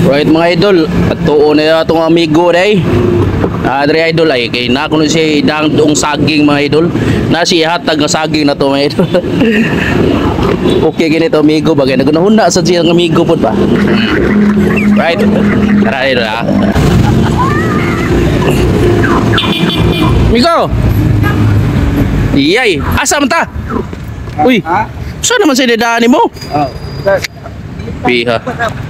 Right, mga idol, atuon na atong amigo day. Ah, dre, idol, ay kay na kuno siya dang doong saging, mga idol. Na siya hatag nga saging na to, mga idol. Okay gini to, amigo bagay nagunahuna sa siya ang amigo pud ba. Right. Tara, idol, ah. Migo. Iyay, asa man ta? Uy, Ha? saan naman siya didaan nimo? Oh. Piha.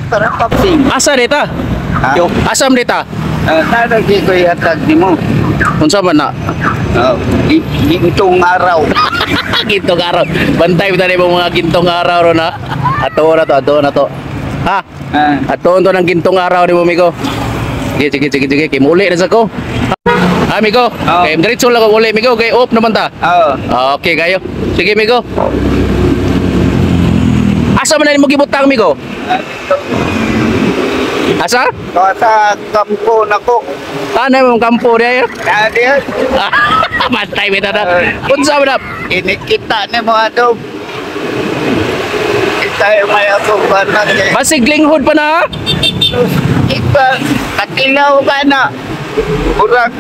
Para papsing. Asa dita? Ha? Asa man dita? Naragi ko ihatag nimo. Unsa man na? Oh, gintong araw. Gintong araw. Bantay ba tayo mga gintong araw ron, ha? Ato na to, ato na to. Ha? Ah, Ato to ng gintong araw ni mo, migo. Sige, sige, sige, sige. Kay muli na sa ko. Ha, migo? Oo. Kay diretso lang ko uli, migo. Kay off naman ta. Oh. Okay, kayo. Sige, migo. Asa man na nimo gibutang, migo? Asa? Sa kampo na ko. Ano mong kampo diay? Na diyan. Bantay bita na. Unsa man na? Inikita ni mo ato. Kita yung may ako ba na kay. Basig linghod pa na, ha? Iba, katilaw ka na. Murag.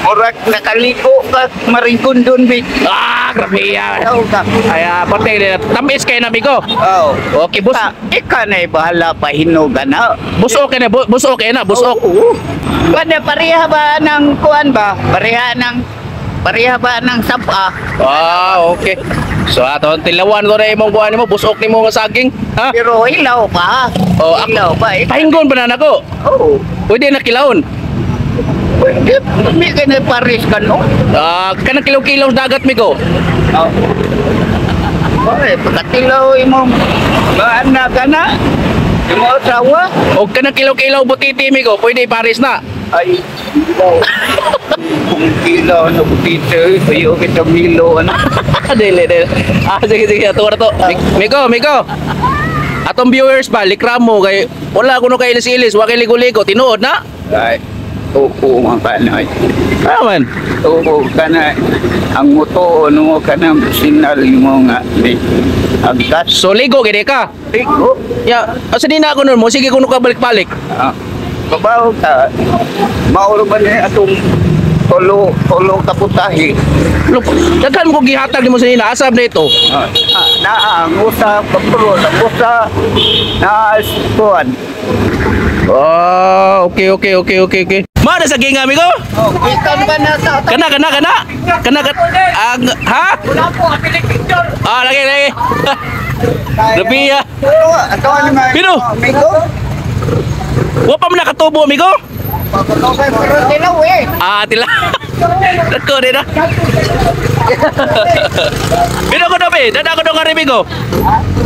Murag nakaligo ka, maringkundon bit. Ah, grabe yan. Kilaw ka. Ay, patay na. Tamis kayo na, migo. Oh. Okay, bus. Ika, ika na bahala pa hinugan na. Bus okay na, bus okay na, bus ok. Oo. Pwede pareha ba ng kuan ba? Pareha ba ng sapa? Ah, okay. So ato ang tilawan ko na imong buwan nimo, busok nimo nga saging, ha? Pero hilaw pa. Oh, ako- Hilaw pa. Eh. Pahinggon pa na nako. Oo. Pwede na kilawon. Pwede, may ka na pares ka no? Ah, kanang kilaw-kilaw sa dagat, migo. Oo. Oy, pagkatilaw imo baan na ka na? Imo asawa? O kanang kilaw-kilaw butiti, migo, pwede pares na. Ay, hilaw. Kung kilaw na butite, ayo kita milo ano. Dili, dili. Ah, sige, sige, ato na to. Migo, migo. Atong viewers ba, likramo kay wala kuno kay ilis-ilis, wa kay ligo-ligo, tinuod na. Ay, oo man ka na. Ah, man. Oo ka na. Ang muto mo ka na sinal mo nga ni agkas. So ligo gid ka. Ligo. Ya, asa di na ako nun mo, sige kuno ka balik-balik. Ah, babaw ka. Mauro ba niya atong tulo tulo kaputahi? Lup, daghan mo ko gihatag nimo sa nina, asab na ito. Ah, naa ang usa pagtulo ang usa na kuan. Ah, okay. Mao na sa ginga, amigo? Oh, ikan ba na sa Kana kana kana. Kana kana ang ha? Ah, lagi lagi. Grabe ah. Ato ano nga? Pino? Migo? Wa pa man nakatubo, amigo? Pagkatubay pero tilaw eh. Ah, tila. Dako din na. Pino ko dobe, dada ko dong ngari, amigo.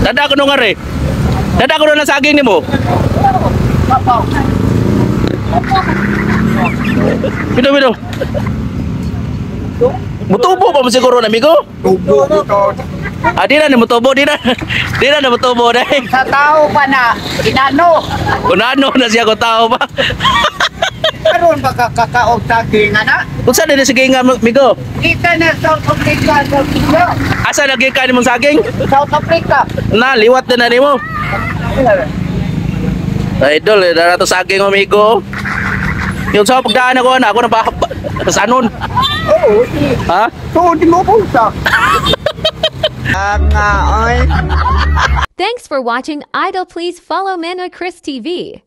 Dada ko dong ngari. Dada ko dong na saging nimo. Pino pino. Mutubo pa mo siguro na, amigo? Tubo ko. Ah, di na ni mutubo, di na. Di na na mutubo dai. Sa tao pa na inano. Kung ano na siya kung tao ba. Karon ba ka kakaog saging ana? Unsa na sige nga, migo? Kita na South Africa, South Africa. Asa lagi ka nimong saging? South Africa. Na liwat na na nimo. Idol, eh, dara to saging, amigo. Yung sa pagdaan ako na ako na ba sanon. Oo. Ha? So, di mo bulsa. Ang oy. Thanks for watching Idol. Please follow Manoy Chris TV.